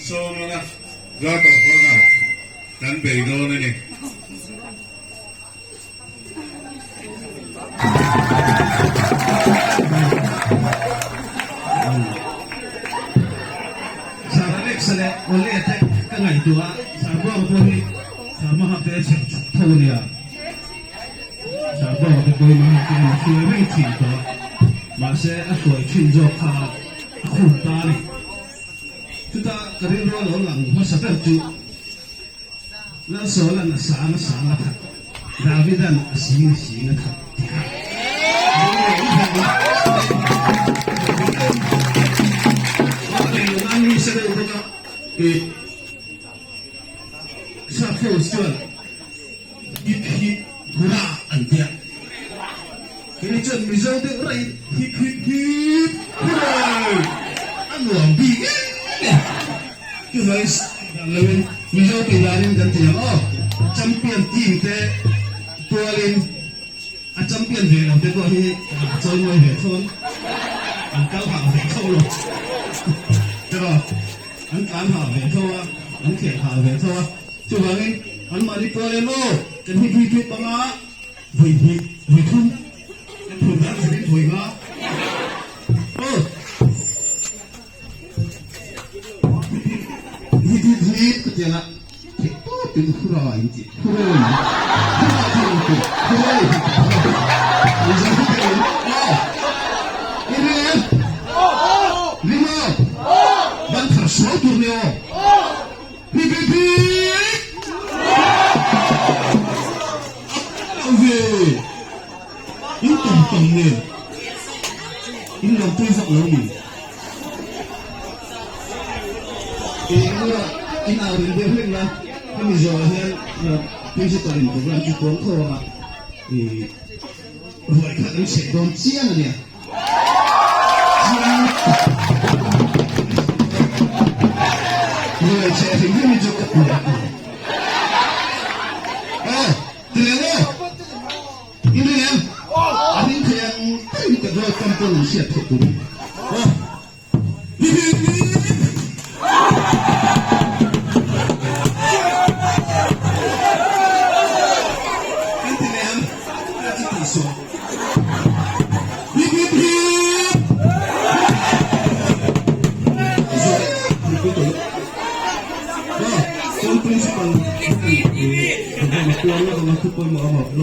sawm anga Guard of Honour kan bei dawn a ni. Sir Alex leh Ole te ka ngaihtuah a, Sir Buanga pawh hi Sir Mahate a chher chhuk tho a nia. Sir Buanga te pawhin Mahate an hruai reng thin tawh a, mahse a hruai thin zawk kha a khum ta a ni. Chuta ka rilru a lo lang hmasa ber chu Lalsawla'n a sang a sang a that, Davida'n a sing a sing a that ti kha Sap ho chuan hip hip hurrah an tia. Kei chuan Mizo deuh raiin hip hip hip hurray a nuam bik em em e. Chuvangin dan loin Mizo tih danin kan ti ang aw. Champion team te tualin a champion ve lo te pawh hi a chawimawi ve tho ang. An kal hah ve tho lo. Tiraw? An tlan hah ve tho a, an khel hah ve tho a. Chuvangin anmahni tual em aw kan hip hip hip anga vawi hnih vawi thum kan phur dan zetin vawi nga aw hip hip hip ka tiang a theih tawpin hura in ti hurray hura tih in ti hurray Mizo hi ka in aw i ring em ring aw ban thar sual tur ni aw. Hip hip hip! A ve! In tam tam nge? In lo tui vak lo mi? Engmawra in au ring deuh hlek la, hemi zawhah hian principal in program chu puang tho ang a, ih ruai kha kan chheh dawn chiang a nia.